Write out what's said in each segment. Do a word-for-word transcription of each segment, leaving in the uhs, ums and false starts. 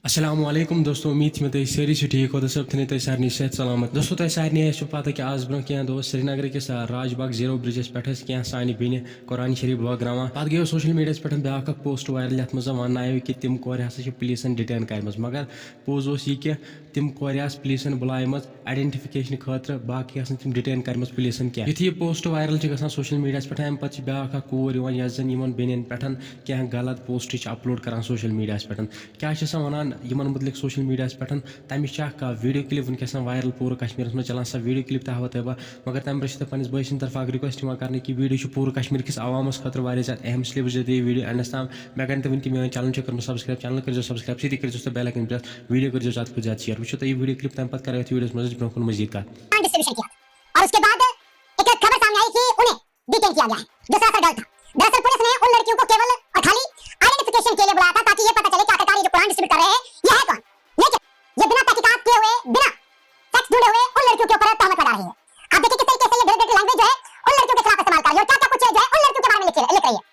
السلام علیکم دوستو، امید چھِ مےٚ تُہۍ سٲری چھِو ٹھیٖک۔ خۄدا صٲب تھٲینو تۄہہِ سارنٕے صحت سلامت۔ دوستو، تۄہہِ سارنٕے آسِوٕ پتہ کہِ آز برونٛہہ کینٛہہ دۄہ اوس سرینگرٕ کِس، آ، راج باغ زیٖرو برجس پٮ۪ٹھ ٲسۍ کینٛہہ سانہِ بیٚنہِ قرآن شریف بٲگراوان۔ پتہٕ گٔیو سوشل میڈیاہس پٮ۪ٹھ بیٛاکھ اکھ پوسٹ وائرل، یتھ منٛز زن وننہٕ آیو کہِ تِم کورِ ہسا چھِ پولیسن ڈِٹین کرِمژ، مگر پوٚز اوس یہِ کہِ تِم کورِ آسہٕ پولیسن بُلایمژ آئیڈینٹیفکیشن خٲطرٕ، باقٕے آسہٕ نہٕ تِم ڈِٹین کرِمژ پولیسن کینٛہہ۔ یُتھُے یہِ پوسٹ وائرل چھِ گژھان سوشل میڈیاہس پٮ۪ٹھ، امہِ پتہٕ چھِ بیٛاکھ اکھ کوٗر یِوان، یۄس زن یِمن بیٚنٮ۪ن پٮ۪ٹھ کینٛہہ غلط پوسٹ چھِ اپلوڈ کران سوشل میڈیاہس پٮ۪ٹھ۔ کیٛاہ چھِ سۄ وَنان یِمَن مُتعلِق سوشَل میٖڈیاہَس پٮ۪ٹھ؟ تَمِچ چھِ اَکھ، آ، ویٖڈیو کِلِپ وٕنکیٚس وایرَل پوٗرٕ کَشمیٖرَس منٛز چَلان۔ سۄ ویٖڈیو کِلِپ تہِ ہاوو تۄہہِ بہٕ، مگر تَمہِ برٛونٛہہ چھِ تۄہہِ پنٛنِس بٲے سٕنٛدِ طرفہٕ اَکھ رِکوٮ۪سٹ یِوان کَرنہٕ کہِ ویٖڈیو چھُ پوٗرٕ کَشمیٖر کِس عوامَس خٲطرٕ واریاہ زیادٕ اہم، اِسلیے وٕچھزیو تُہۍ یہِ ویٖڈیو اینڈَس تام۔ مےٚ گَرِ تہِ وٕنہِ کہِ میون چَنَل چھُ کٔرمٕژ سبسکرایب، چَنَل کٔرۍزیو سبسکرایب، سۭتی کٔرۍزیو سُہ بیل آیکَن پرٛٮ۪س، ویٖڈیو کٔرۍزیو زیادٕ کھۄتہٕ زیادٕ شِیَر۔ وٕچھِو تُہۍ یہِ ویٖڈیو کِلِپ، تَمہِ پَتہٕ کَرو أسۍ ویٖڈیوَس منٛز أسۍ برٛونٛہہ کُن مٔزیٖد کَتھ۔ Quran distribution کیا؟ اور اس کے بعد ایک خبر سامنے آئی کہ انہیں ڈیٹین کیا گیا ہے، جو سراسر غلط تھا۔ دراصل پولیس نے ان لڑکیوں کو کیول اور خالی آئیڈینٹیفکیشن کے لیے بلایا تھا، تاکہ یہ پتہ چلے کہ آخرکار یہ جو قرآن ڈسٹریبیوٹ کر رہے ہیں، یہ ہے کون؟ لیکن یہ بنا تحقیقات کیے ہوئے، بنا فیکٹس ڈھونڈے ہوئے ان لڑکیوں کے اوپر تہمت لگا رہی ہے۔ آپ دیکھیں کس طریقے سے یہ ڈیلیبریٹ لینگویج جو ہے ان لڑکیوں کے خلاف استعمال کر رہی ہے، اور کیا کیا کچھ چیزیں جو ہے ان لڑکیوں کے بارے میں لکھ لکھ رہی ہے۔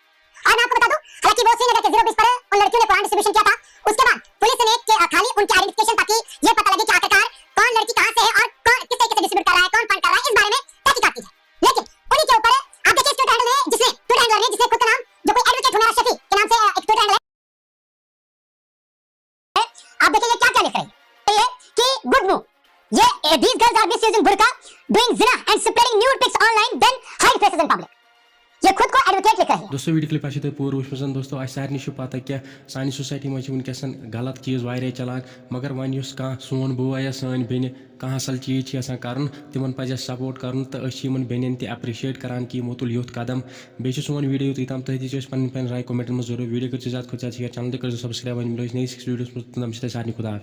اور میں آپ کو بتا दूं، حالانکہ وہ سرینگر کے زیرو بیس پر ان لڑکیوں نے قرآن ڈسٹریبیوشن کیا تھا، اس کے بعد پولیس نے کہ خالی ان کی آئیڈینٹیفکیشن، تاکہ یہ پتہ لگے کہ آخرکار کون لڑکی کہاں سے ہے اور کون، کس طریقے سے ڈسٹریبیوٹ کر رہا ہے، کون فنڈ کر رہا ہے، اس بارے میں تحقیقات کی جائے۔ لیکن انہیں کے اوپر آپ دیکھیں، اس ٹویٹر ہینڈل نے، جس نے ٹویٹر ہینڈلر نے، جسے خود کا نام، جو کوئی ایڈوکیٹ ہنارا شفیع کے نام سے، آ، ایک ٹویٹر ہینڈل ہے۔ آپ دیکھیں یہ کیا کیا لکھ رہے ہیں، یہ کہ گڈ موو، یہ، these girls are misusing burqa, doing zina and spreading nude pics online, then hide faces in public. یہ خود کو ایڈوکیٹ لکھ رہے ہیں۔ دوستو، ویٖڈیو کِلِپ آسیو تۄہہِ پوٗرٕ وٕچھمٕژ۔ دوستو، اَسہِ سارنٕے چھُ پَتہ کہِ سانہِ سوسایٹی منٛز چھِ وٕنکیٚس غلط چیٖز واریاہ چَلان، مگر وۄنۍ یُس کانٛہہ سون بوے یا سٲنۍ بیٚنہِ کانٛہہ اَصٕل چیٖز چھِ یَژھان کَرُن، تِمَن پَزِ اَسہِ سپورٹ کَرُن، تہٕ أسۍ چھِ یِمَن بیٚنٮ۪ن تہِ اپرِشیٹ کَران کہِ یِمو تُل یُتھ قدم۔ بیٚیہِ چھِ سون ویٖڈیو یوٚتُے تام، تُہۍ دیٖزیو اَسہِ پَنٕنۍ پَنٕنۍ راے کمنٹَن منٛز ضروٗر۔ ویٖڈیو کٔرۍزیو زیادٕ کھۄتہٕ زیادٕ شِیَر، چَنَل تہِ کٔرۍزیو سبسکرایب۔ وۄنۍ مِلو أسۍ نٔیِس أکِس ویٖڈیوَس منٛز، توٚتام چھِ تۄہہِ سارنٕے خۄدا حافظ۔